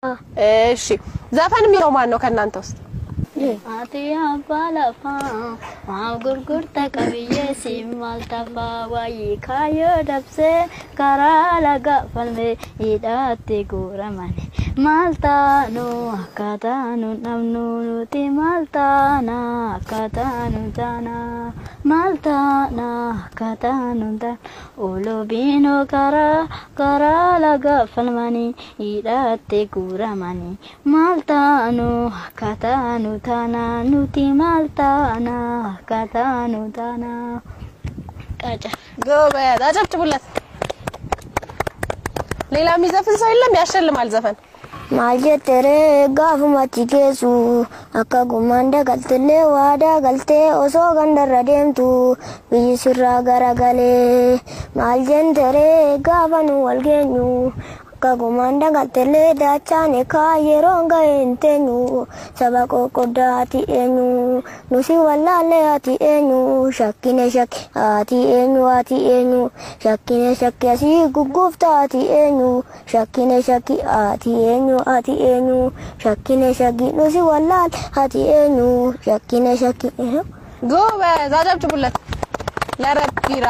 እሺ ዘፈን የሚለው ማን ነው ከእናንተ ውስጥ? Ati abbaa lafaa maaf gurgurta qabiyyee siin maal tafaa waayee kaayyoo dabsee karaa laga falmee hidhaatti guuramani maal taanu akka taanu dhabnu nuti maal taana akka taanu taana maal taana akka taanu taana olobiinoo karaa karaa laga falmanii hidhaatti guuramani maal taanu akka taanu taana nuti maal taana akka taanu taana. ቃጫ ጎበዝ፣ አጨብጭቡለት። ሌላ የሚዘፍን ሰው የለም? ያሸልማል ዘፈን። Maal jetteree gaafuma achi geessu akka gumaan dagaltillee waadaa galtee osoo gandarra deemtu biyyi sirraa garagalee. Maal jetteree gaafa nu wal geenyu akka gumaan dagaltillee daachaan kaa yeroon ga'e hin teenyu saba qoqqoddaa ati eenyu nusi wallaallee ati eenyu shakkine shakki ati eenyu ati eenyu shakkine shakki asii gugguufta ati eenyu shakkine shakki ati eenyu ati eenyu shakkine shakki nusi wallaal ati eenyu shakkine shakki. ጎበዝ፣ አጨብጭቡለት ለረቢራ።